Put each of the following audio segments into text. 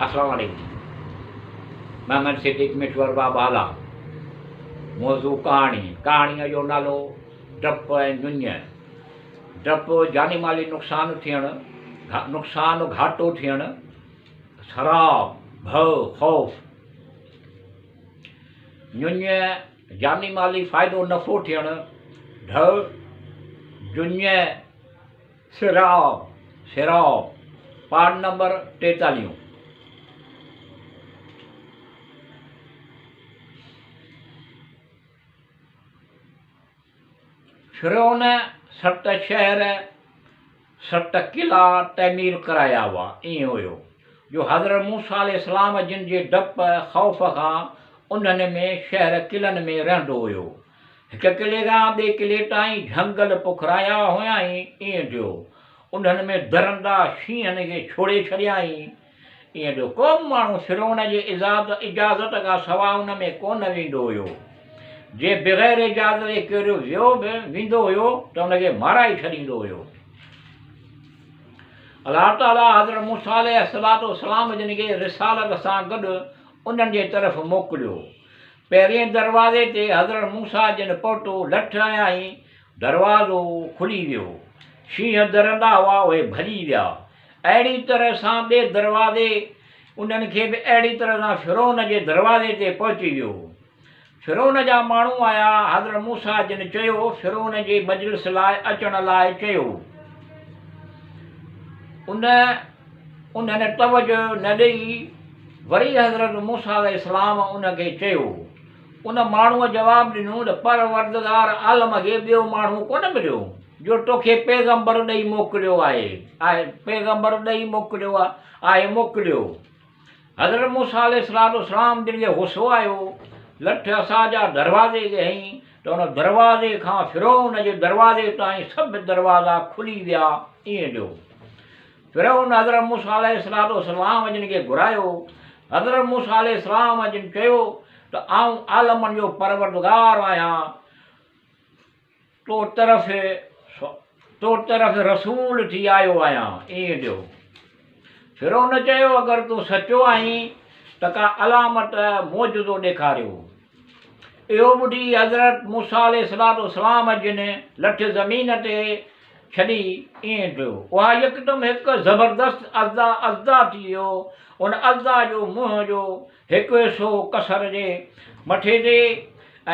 السلام عليڪم محمد صديق مٺور باب هالا موضوع ڪهاڻي ڪهاڻيء جو نالو ڊپ ۽ ڃڃ ڊپ جاني مالي نقصان ٿيڻ نقصان گهاٽو ٿيڻ سراب ڀؤ خوف ڃڃ جاني مالي فائدو نفعو ٿيڻ ڍء جڃ سراب، سراب، پارٽ نمبر ٽيتاليهون. فرعون ست شهر، ست قلعا تعمير ڪرايا هئا. ائين هيو جو حضرت موسيٰ عليه السلام جن جي ڊپ، خوف، کان انهن ۾ شهر قلعن ۾ رهندو هيو. هڪ قلعي کان ٻئي قلعي تائين جهنگل پکرايا هيائين، ائين ٿيو. انهن ۾ درندا شينهن کي ڇوڙي ڇڏيائين، ائين ٿيو. ڪو به ماڻهو فرعون جي اجازت کان سواء ان ۾ ڪونه ويندو هيو. جي بغير اجازت جي ڪير ويو به ويندو هيو ته ان کي مارائي ڇڏيندو هيو. الله تعاليٰ حضرت موسيٰ عليه الصلوة والسلام جن کي رسالت سان گڏ انهن جي طرف موڪليو. پهرئين دروازي تي حضرت موسيٰ جن پهتو، لٺ هنيائين، دروازو کلي ويو. شينهن درندا هئا، اهي ڀڄي ويا. اهڙي طرح سان ٻئي دروازي انهن کي به اهڙي طرح سان فرعون جي دروازي تي پهچي ويو. فرعون جا ماڻهو آيا، حضرت موسيٰ جن چيو، فرعون جي مجلس لاء اچڻ لاء چيو. ان انهن توجه نه ڏئي وري حضرت موسيٰ عليه السلام ان کي چيو. ان ماڻهوء جواب ڏنو ته پروردگار عالم کي ٻيو ماڻهو ڪونه مليو جو توکي پيغمبر ڏئي موڪليو آهي آهي پيغمبر ڏئي موڪليو آهي موڪليو. حضرت موسيٰ عليه السلام جن کي غصو آيو، لٺ عصا جا دروازي کي هنئي ته ان دروازي کان فرعون جي دروازي تائين سڀ دروازا کلي ويا ائين جو فرعون حضرت موسيٰ عليه السلام جن کي گهرايو. حضرت موسيٰ عليه السلام جن چيو ته آئون عالمن جو پروردگار آهيان، تو طرف تو طرف رسول ٿي آيو آهيان. ائين ڏيو. فرعون چيو اگر تون سچو آهين ته ڪا علامت، معجزو، ڏيکاريو. اهو ٻڌي حضرت موسيٰ عليه السلام جن لٺ زمين تي ڇڏي ائين ٿيو. اها يڪدم هڪ زبردست ازدا ازدا ٿي ويو. ان ازدا جو منهن جو هڪ حصو قصر جي مٿي تي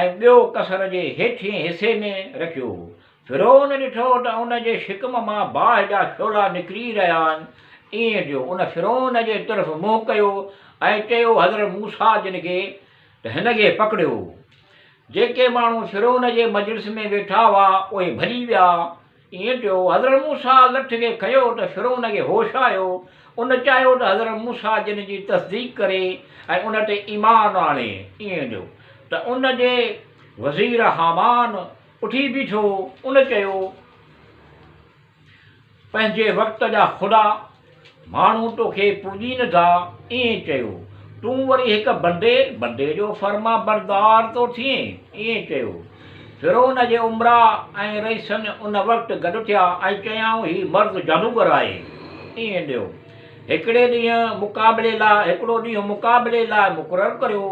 ۽ ٻيو قصر جي هيٺئين حصي ۾ رکيو. فرعون ڏٺو ته ان جي شڪم مان باهه جا شعلا نڪري رهيا آهن. ائين ٿيو. ان فرعون جي طرف منهن ڪيو ۽ چيو حضرت موسيٰ جن کي ته هن کي پڪڙيو. جيڪي ماڻهو فرعون جي مجلس ۾ ويٺا هئا، اهي ڀڄي ويا. ائين ٿيو، حضرت موسيٰ لٺ کي کنيو ته فرعون کي هوش آيو. ان چاهيو ته حضرت موسيٰ جن جي تصديق ڪري ۽ ان تي ايمان آڻي. ائين ٿيو ته ان جي وزير هامان اٿي بيٺو. ان چيو. پنهنجي وقت جا خدا ماڻهو توکي پوڄين ٿا، ائين چيو. تون وري هڪ بندي، بندي جو فرمانبردار ٿو ٿئين، ائين چيو. فرعون جي امراء ۽ رئيسن ان وقت گڏ ٿيا ۽ چيائون هي مرد جادوگر آهي، ائين ڏيو. هڪڙي ڏينهن مقابلي لاء هڪڙو ڏينهن مقابلي لاء مقرر ڪريو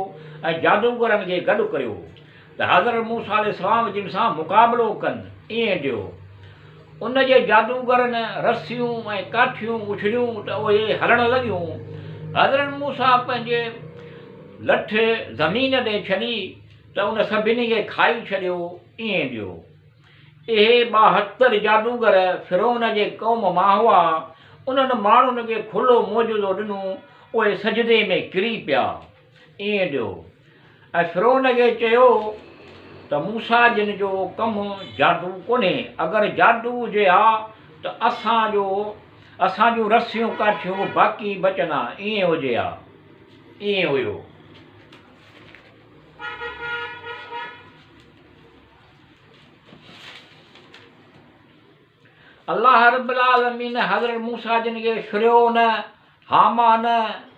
۽ جادوگرن کي گڏ ڪريو. ته حضرت موسيٰ عليه السلام جن سان مقابلو ڪن، ائين ٿيو. ان جي جادوگرن رسيون ۽ ڪاٺيون اڇليون ته اهي هلڻ لڳيون. حضرت موسيٰ پنهنجي لٺ زمين تي ڇڏي ته ان سڀني کي کائي ڇڏيو، ائين ٿيو. اهي 72 جادوگر فرعون جي قوم مان هئا. انهن ماڻهن کي کلو معجزو ڏنو، اهي سجدي ۾ ڪري پيا. ائين ڏيو. ۽ فرعون کي چيو ته موسيٰ جن جو ڪم جادو ڪونهي، اگر جادو هجي ها ته اسان جو اسان جون رسيون ڪاٺيون به باقي بچن ها، ائين هجي ها. ائين هيو. الله رب العالمين حضرت موسيٰ جن کي فرعون، هامان،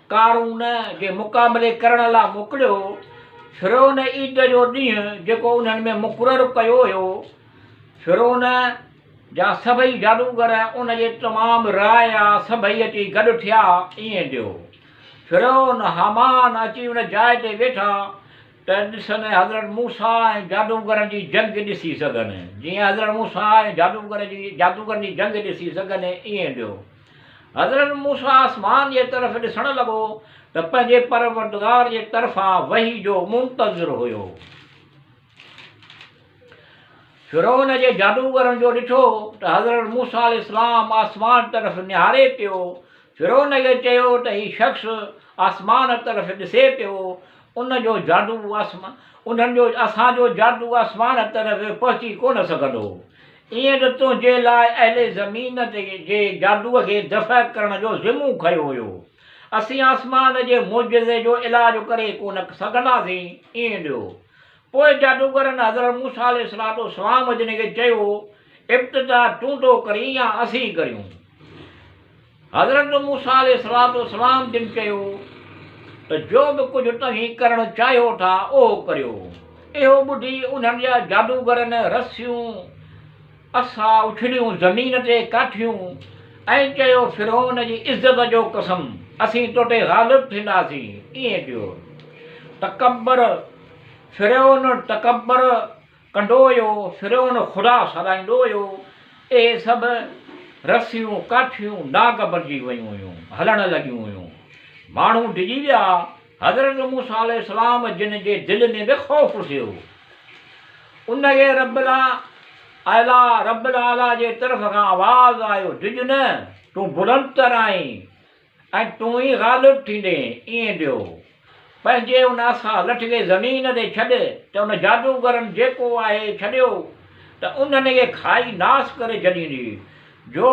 قارون جي مقابلي ڪرڻ لاء موڪليو. فرعون عيد جو ڏينهن جيڪو انهن ۾ مقرر ڪيو هيو، فرعون جا سڀئي جادوگر ان جي تمام رعايا سڀئي اچي گڏ ٿيا. ائين ٿيو. فرعون، هامان اچي ان جاء تي ويٺا ته ڏسن ۽ حضرت موسيٰ ۽ جادوگرن جي جنگ ڏسي سگهن. جيئن حضرت موسيٰ ۽ جادوگر جي جادوگرن جي جنگ ڏسي سگهن ائين ڏيو. حضرت موسيٰ آسمان جي طرف ڏسڻ لڳو ته پنهنجي پروردگار جي طرفان وحي جو منتظر هيو. فرعون جي جادوگرن جو ڏٺو ته حضرت موسيٰ عليه السلام آسمان طرف نهاري پيو، فرعون کي چيو ته هي شخص آسمان طرف ڏسي پيو، ان جو جادو انهن جو اسان جو جادو آسمان طرف پهچي ڪونه سگهندو. ائين ته تنهنجي لاء اهل زمين جي جادوء کي دفع ڪرڻ جو ذمو کنيو ويو. اسين آسمان جي معجزي جو علاج ڪري ڪونه سگهنداسين. ائين ڏيو. پوء جادوگرن حضرت موسيٰ عليه الصلوة والسلام جن کي چيو، ابتدا تون ٿو ڪرين يا اسين ڪريون؟ حضرت موسيٰ عليه الصلوة والسلام جن چيو ته جو به ڪجهه توهين ڪرڻ چاهيو ٿا اهو ڪريو. اهو ٻڌي انهن جا جادوگرن رسيون، عصا اڇليون زمين تي ڪاٺيون ۽ چيو فرعون جي عزت جو قسم اسين تو تي غالب ٿينداسين. ائين چيو تڪبر فرعون تڪبر ڪندو هيو، فرعون خدا سڏائيندو هيو، اهي سڀ رسيون ڪاٺيون ناگ بڻجي ويون هيون، هلڻ لڳيون هيون. ماڻهو ڊڄي ويا. حضرت موسيٰ عليه السلام جن جي دل ۾ به خوف ٿيو. ان کي رب الاعليٰ رب الاعليٰ جي طرف کان آواز آيو، ڊڄ نه، تون بلند تر آهين ۽ تون ئي غالب ٿيندين. ائين ڏيو. پنهنجي ان عصا، لٺ، کي زمين تي ڇڏ ته ان جادوگرن جيڪو آهي ڇڏيو ته انهن کي کائي ناس ڪري ڇڏيندي، جو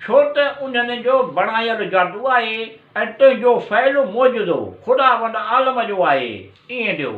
ڇو ته انهن جو بڻايل جادو آهي ۽ تنهنجو فعل معجزو خداوند عالم جو آهي. ائين ڏيو.